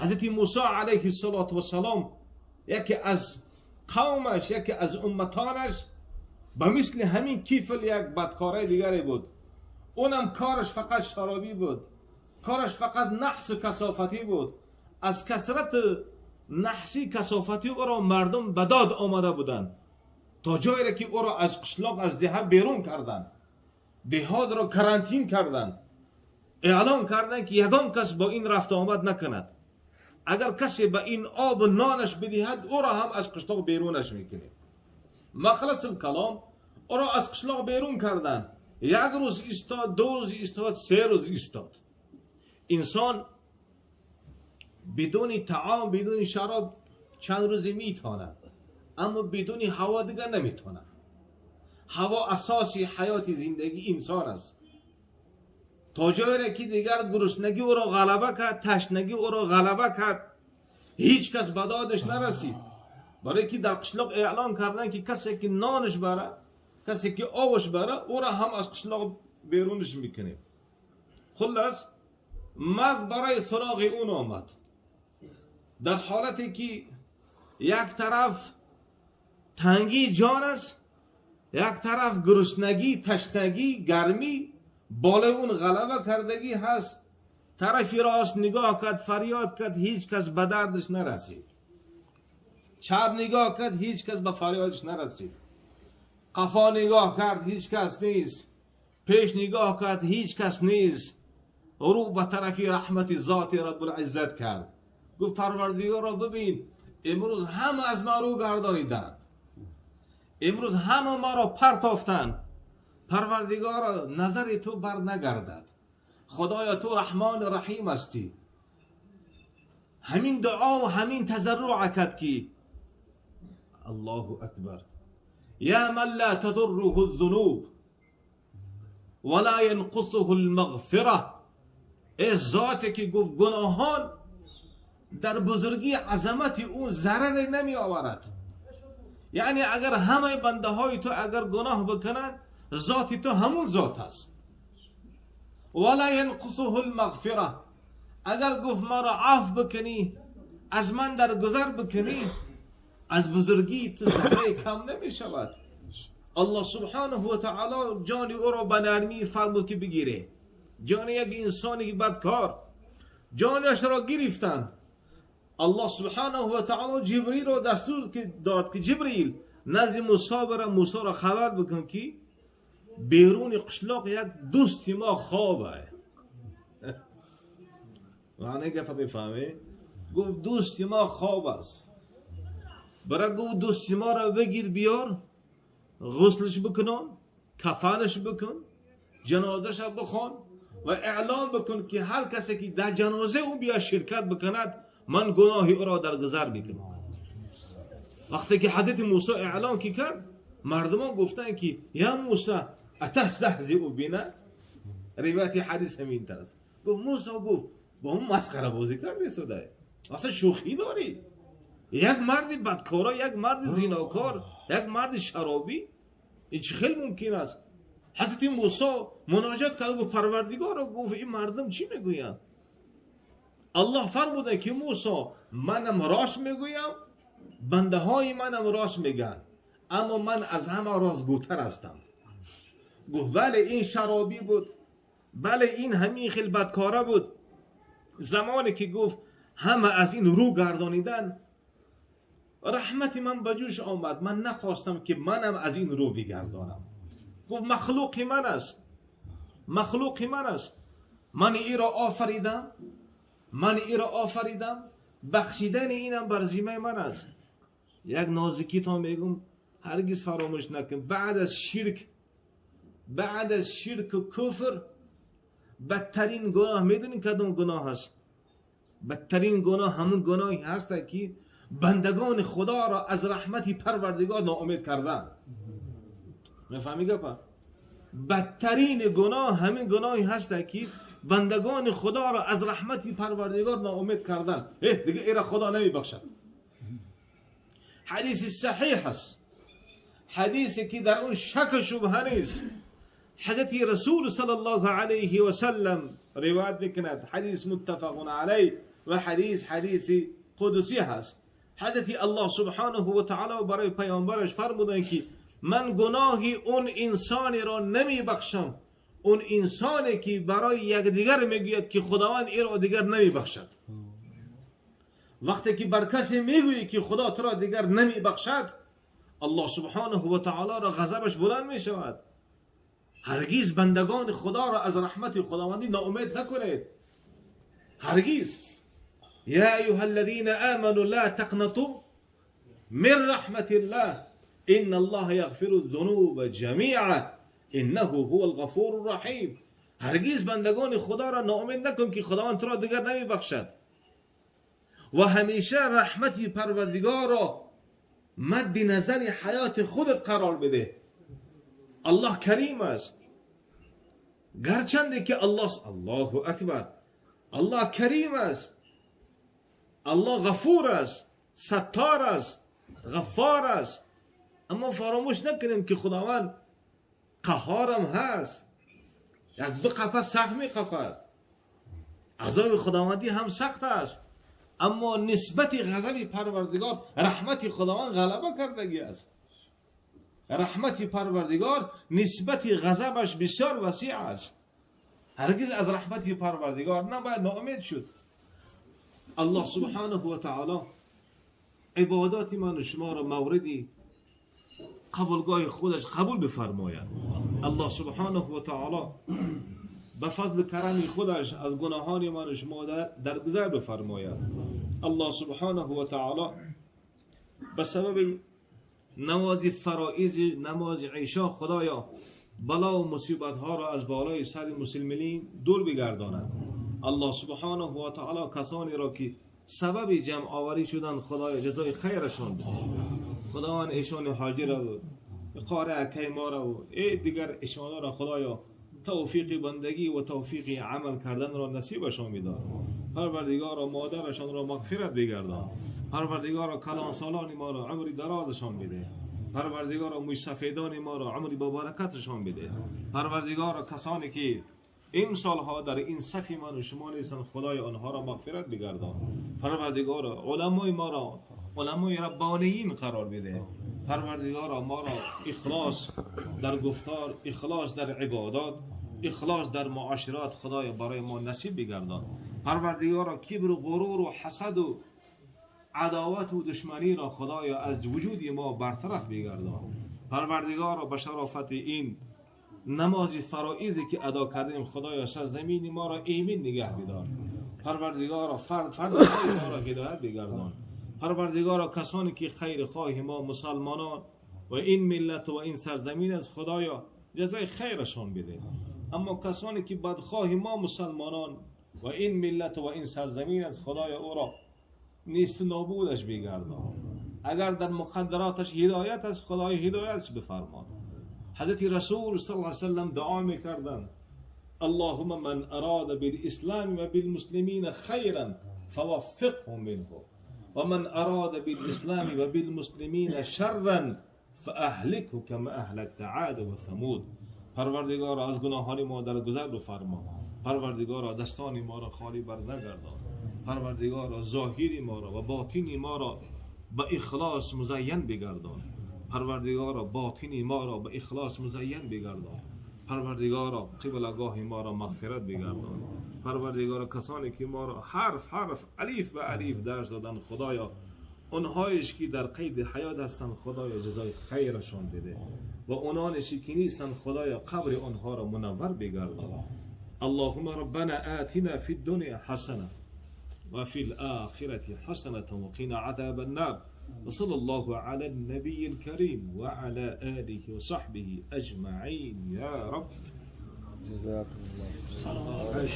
حضرت موسی علیه السلام یکی از قومش، یکی از امتانش به مثل همین کیفل یک بدکاره دیگری بود. اونم کارش فقط شرابی بود، کارش فقط نحس و کثافتی بود. از کثرت نحسی کثافتی او را مردم به داد آمده بودند تا جایی را که او را از قشلاق، از ده بیرون کردند، دهات را کرانتین کردند، اعلان کردند که یگان کس با این رفت آمد نکند. اگر کسی به این آب و نانش بدهد او را هم از قشلاق بیرونش میکنیم. مخلص الکلام او را از قشلاق بیرون کردند. یک روز ایستاد، دو روز ایستاد، سه روز ایستاد. انسان بدون طعام، بدون شراب چند روزی میتواند، اما بدون هوا دیگر نمیتواند. هوا اساسی حیات زندگی انسان است. تا جایی که دیگر گرسنگی او را غلبه کرد، تشنگی او را غلبه کرد، هیچ کس به دادش نرسید. برای که در قشلاق اعلان کردن که کسی که نانش بره، کسی که آبش بره، او را هم از قشلاق بیرونش میکنیم. خلاص مرگ برای سراغ اون آمد، در حالتی که یک طرف تنگی جان است، یک طرف گرسنگی، تشنگی، گرمی بالای اون غلبه کردگی هست. طرفی راست نگاه کرد، فریاد کرد، هیچ کس به دردش نرسید. چپ نگاه کرد، هیچ کس به فریادش نرسید. قفا نگاه کرد، هیچ کس نیست. پیش نگاه کرد، هیچ کس نیست. رو به طرفی رحمت ذات رب العزت کرد، گفت پروردگار را ببین، امروز همه از ما رو گردانیدن، امروز همه ما را پرتافتن. پروردگارا نظر تو بر نگردد، خدایا تو رحمان رحیم هستی. همین دعا و همین تضرع کرد که الله اکبر، یا من لا تضره الذنوب ولا ينقصه المغفره. ای ذاتی که گفت گناهان در بزرگی عظمت اون ضرر نمی آورد. یعنی اگر همه بنده های تو اگر گناه بکنند، ذات تو همون ذات است. ولا ينقصه المغفره، اگر گفت ما را عفو بکنی، از من در گذر بکنی، از بزرگی تو ذره کم نمی شود. الله سبحانه و تعالی جان او را به نرمی فرمود که بگیره. جان یک انسانی بدکار، جانش را گرفتند. الله سبحانه و تعالی جبریل را دستور داد که جبریل نزد موسی بره، موسی را خبر بکن که بیرون قشلاق یک دوست ما خوابه. معنی گفت میفهمی؟ گفت دوست ما خواب است. برای گفت دوست ما را بگیر بیار، غسلش بکنن، کفنش بکن، جنازه‌ش بخوان و اعلام بکن که هر کسی که در جنازه او بیا شرکت بکند، من گناه او را درگذر میکنم. وقتی که حضرت موسی اعلان کی کرد، مردمان گفتن که یا موسی اتستهزئ بنا؟ روایت حدیث همین تر است. گفت موسی گفت با اون مسخره بازی کردی سوده، اصلا شوخی داری؟ یک مرد بدکارا، یک مرد زیناکار، یک مرد شرابی، این چه خیلی ممکن است؟ حضرت موسی مناجات کرد، گفت پروردگارا، گفت این مردم چی میگویند؟ الله فرموده که موسی منم راست میگویم، بنده های منم راست میگن، اما من از همه راستگوتر هستم. گفت بله این شرابی بود، بله این همین خیلی بدکاره بود. زمانی که گفت همه از این رو گردانیدن، رحمت من به جوش آمد، من نخواستم که منم از این رو بگردانم. گفت مخلوق من است، مخلوق من است، من ای را آفریدم، من ای را آفریدم، بخشیدن اینم بر ذمه من است. یک نازکی تا میگم هرگز فراموش نکن، بعد از شرک، بعد از شرک و کفر بدترین گناه میدونین کدوم گناه هست؟ بدترین گناه همون گناهی هست که بندگان خدا را از رحمت پروردگار ناامید کردن. میفهمی گپا؟ بدترین گناه همین گناهی هست که بندگان خدا را از رحمت پروردگار ناامید کردن. دیگه ایرا خدا نمیبخشد. حدیث صحیح است، حدیثی که در اون شک و شبهه نیست. حضرت رسول صلی الله علیه و سلم روایت میکند، حدیث متفق علیه. و حدیث حدیث قدسی هست. حضرت الله سبحانه و تعالی برای پیامبرش فرمودند که من گناهی اون انسانی را نمی بخشم، اون انسانی که برای یکدیگر میگوید که خداوند ای را دیگر نمی بخشد. وقتی که بر کسی میگویی که خدا تو را دیگر نمی بخشد، الله سبحانه و تعالی را غضبش بلند می شود. هرگز بندگان خدا را از رحمت خداوندی ناامید نکنید، هرگز. یا ایها الذین آمنوا لا تقنطوا من رحمت الله ان الله یغفر الذنوب جمیعا انه هو الغفور الرحیم. هرگز بندگان خدا را ناامید نکن که خداوند تو را دیگر نمی بخشد. و همیشه رحمت پروردگار را مد نظر حیات خودت قرار بده. الله کریم است، گرچند که الله، الله اکبر، الله کریم است، الله غفور است، ستار است، غفار است، اما فراموش نکنیم که خداوند قهارم هست. یک بقپه سخت میقپد، عذاب خداوندی هم سخت است، اما نسبت غضب پروردگار رحمت خداوند غلبه کردگی است. رحمت پروردگار نسبت غضبش بسیار وسیع است. هرگز از رحمت پروردگار نباید ناامید شد. الله سبحانه و تعالی عبادات من و شما را موردی قبولگاه خودش قبول بفرماید. الله سبحانه و تعالی به فضل کرم خودش از گناهان من و شما درگذر بفرماید. الله سبحانه و تعالی به سبب نماز فرائض، نماز عشاء، خدایا بلا و مصیبت ها را از بالای سر مسلمین دور بگرداند. الله سبحانه و تعالی کسانی را که سبب جمع آوری شدن خدایا جزای خیرشان بده. خداوند ایشان حاجی را و قاره اکی ما را و ای دیگر ایشان را خدایا توفیق بندگی و توفیق عمل کردن را نصیبشان بدار. پروردگارا مادرشان را مغفرت بگردان. پروردگارا کلان سالان ما را عمری درازشان بده. پروردگارا موی سفیدان ما را عمری با برکتشان بده. پروردگارا کسانی که این سالها در این صف من و شما نیستند خدای آنها را مغفرت بگردان. پروردگارا علمای ما را علمای ربانیین قرار بده. پروردگارا ما را اخلاص در گفتار، اخلاص در عبادات، اخلاص در معاشرات خدای برای ما نصیب بگردان. پروردگارا کبر و غرور و حسد و عداوت و دشمنی را خدایا از وجود ما برطرف بگردان. پروردگارا به شرافت این نماز فرائضی که ادا کردیم خدایا سرزمین ما را ایمن نگه بدار. پروردگارا فرد فرد ما را هدایت بگردان. پروردگارا کسانی که خیر خواه ما مسلمانان و این ملت و این سرزمین از خدایا جزای خیرشان بده. اما کسانی که بدخواه ما مسلمانان و این ملت و این سرزمین از خدایا او را نیست نابودش بگردان. اگر در مقدراتش هدایت است خدای هدایتش بفرمان. حضرت رسول صلی الله علیه وسلم دعا میکردند اللهم من اراد بالاسلام و بالمسلمین خیرا فوفقه منه و من اراد بالاسلام و بالمسلمین شرا فاهلكه كما اهلكت عاد و ثمود. پروردگار از گناهان ما درگذر بفرما. پروردگار دستان ما را خالی بر نگردان. پروردگار ظاهر ما را و باطن ما را به اخلاص مزین بگردان. پروردگارا باطن ما را به اخلاص مزین بگردان. پروردگارا قبلگاه ما را مغفرت بگردان. پروردگارا کسانی که ما را حرف حرف الیف به الیف درس دادن خدایا اونهایش که در قید حیات هستند خدایا جزای خیرشان بده و اونانش که نیستند خدایا قبر آنها را منور بگردان. اللهم ربنا آتنا فی الدنیا حسنه و فی الآخرة حسنة وقنا عذاب النار. وصلى الله على النبي الكريم وعلى آله وصحبه أجمعين يا رب. جزاكم الله خير.